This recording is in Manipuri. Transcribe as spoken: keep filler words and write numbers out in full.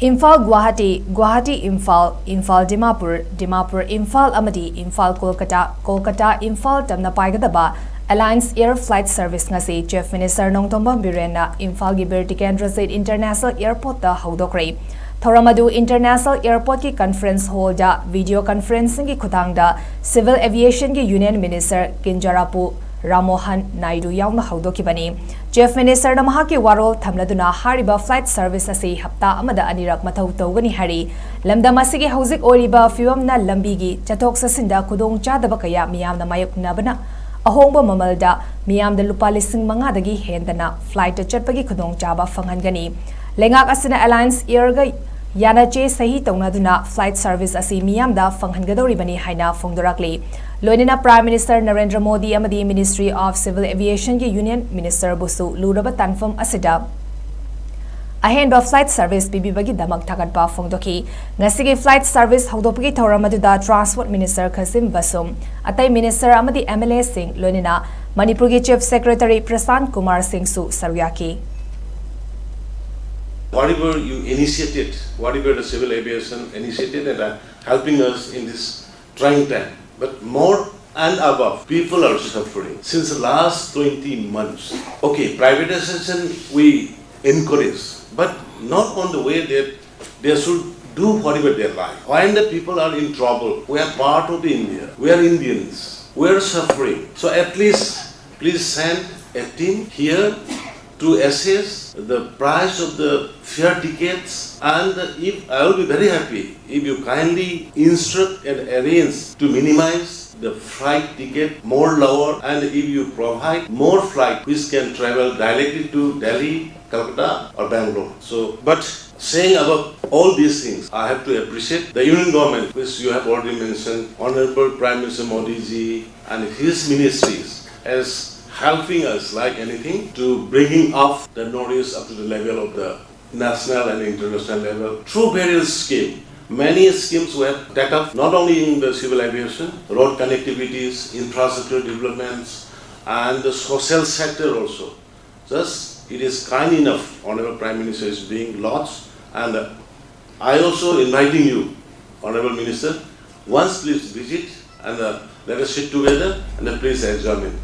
ꯏꯝꯐꯥꯜ ꯒꯨꯋꯥꯍꯥꯇꯤ, ꯒꯨꯋꯥꯍꯥꯇꯤ ꯏꯝꯐꯥꯜ, ꯏꯝꯐꯥꯜ ꯗꯤꯃꯥꯄꯨꯔ, ꯗꯤꯃꯥꯄꯨꯔ ꯏꯝꯐꯥꯜ ꯑꯃꯗꯤ ꯏꯝꯐꯥꯜ ꯀꯣꯜꯀꯇꯥ, ꯀꯣꯜꯀꯇꯥ ꯏꯝꯐꯥꯜ ꯇꯝꯅ ꯄꯥꯏꯒꯗꯕ Alliance Air Flight Service ꯉꯁꯤ Chief Minister ꯅꯣꯡꯊꯣꯝꯕꯝ ꯕꯤꯔꯦꯟꯅ ꯏꯝꯐꯥꯜꯒꯤ ꯕꯤꯔ ꯇꯤꯀꯦꯟꯗ꯭ꯔꯖꯤꯠ International Airportꯇ ꯍꯧꯗꯣꯛꯈ꯭ꯔꯦ꯫ ꯊꯧꯔꯝ ꯑꯗꯨ International Airportꯀꯤ conference hallꯗ video conferencingꯒꯤ ꯈꯨꯠꯊꯥꯡꯗ Civil Aviationꯒꯤ Union Minister ꯀꯤꯟꯖꯥꯔꯥꯄꯨ ꯔꯥꯃꯣꯍꯟ ꯅꯥꯏꯗꯨ ꯌꯥꯎꯅ ꯍꯧꯗꯣꯛꯈꯤꯕꯅꯤ꯫ Chief Ministerꯅ ꯃꯍꯥꯛꯀꯤ ꯋꯥꯔꯣꯜ ꯊꯝꯂꯗꯨꯅ ꯍꯥꯏꯔꯤꯕ flight service ꯑꯁꯤ ꯍꯞꯇꯥ ꯑꯃꯗ ꯑꯅꯤꯔꯛ ꯃꯊꯧ ꯇꯧꯒꯅꯤ ꯍꯥꯏꯔꯤ꯫ ꯂꯝꯗꯝ ꯑꯁꯤꯒꯤ ꯍꯧꯖꯤꯛ ꯑꯣꯏꯔꯤꯕ ꯐꯤꯕꯝꯅ ꯂꯝꯕꯤꯒꯤ ꯆꯠꯊꯣꯛ ꯆꯠꯁꯤꯟꯗ ꯈꯨꯗꯣꯡꯆꯥꯗꯕ ꯀꯌꯥ ꯃꯤꯌꯥꯝꯅ ꯃꯥꯌꯣꯛꯅꯕꯅ ꯑꯍꯣꯡꯕ ꯃꯃꯜꯗ ꯃꯤꯌꯥꯝꯗ ꯂꯨꯄꯥ ꯂꯤꯁꯤꯡ ꯃꯉꯥꯗꯒꯤ ꯍꯦꯟꯗꯅ flightꯇ ꯆꯠꯄꯒꯤ ꯈꯨꯗꯣꯡꯆꯥꯕ ꯐꯪꯍꯟꯒꯅꯤ꯫ ꯂꯩꯉꯥꯛ ꯑꯁꯤꯅ Alliance Airꯒ ꯌꯥꯅꯆꯦ ꯁꯍꯤ ꯇꯧꯅꯗꯨꯅ flight service ꯑꯁꯤ ꯃꯤꯌꯥꯝꯗ ꯐꯪꯍꯟꯒꯗꯧꯔꯤꯕꯅꯤ ꯍꯥꯏꯅ ꯐꯣꯡꯗꯣꯔꯛꯂꯤ꯫ ꯂꯣꯏꯅꯅ Prime Minister ꯅꯔꯦꯟꯗ꯭ꯔ ꯃꯣꯗꯤ ꯑꯃꯗꯤ Ministry of Civil Aviationꯒꯤ Union Ministerꯕꯨꯁꯨ ꯂꯨꯔꯕ ꯇꯥꯟꯐꯝ ꯑꯁꯤꯗ ꯑꯍꯦꯟꯕ flight service ꯄꯤꯕꯤꯕꯒꯤꯗꯃꯛ ꯊꯥꯒꯠꯄ ꯐꯣꯡꯗꯣꯛꯈꯤ꯫ ꯉꯁꯤꯒꯤ flight service ꯍꯧꯗꯣꯛꯄꯒꯤ ꯊꯧꯔꯝ ꯑꯗꯨꯗ Transport Minister ꯈꯥꯁꯤꯝ ꯕꯥꯁꯨꯝ, ꯑꯇꯩ Minister ꯑꯃꯗꯤ MLAꯁꯤꯡ, ꯂꯣꯏꯅꯅ ꯃꯅꯤꯄꯨꯔꯒꯤ Chief Secretary ꯄ꯭ꯔꯁꯥꯟ ꯀꯨꯃꯥꯔ ꯁꯤꯡꯁꯨ ꯁꯔꯨꯛ ꯌꯥꯈꯤ꯫ Whatever you initiated, whatever the civil aviation initiated and are helping us in this trying time, but more and above, people are suffering since the last twenty months. Okay, privatization we encourage, but not on the way that they should do whatever they like. When the people are in trouble, we are part of the India. We are Indians. We are suffering. So at least please send a team here to assess the price of the fare tickets, and if I will be very happy if you kindly instruct and arrange to minimize the flight ticket more lower, and if you provide more flight which can travel directly to Delhi, Calcutta or Bangalore. So, but saying about all these things, I have to appreciate the Union Government, which you have already mentioned, Honorable Prime Minister Modi ji and his ministries as helping us like anything to bringing up the Northeast up to the level of the national and international level through various schemes. Many schemes we have taken up, not only in the civil aviation, road connectivities, infrastructure developments, and the social sector also. Thus, it is kind enough Honorable Prime Minister is being launched, and uh, I also inviting you, Honorable Minister, once please visit and uh, let us sit together and uh, please examine.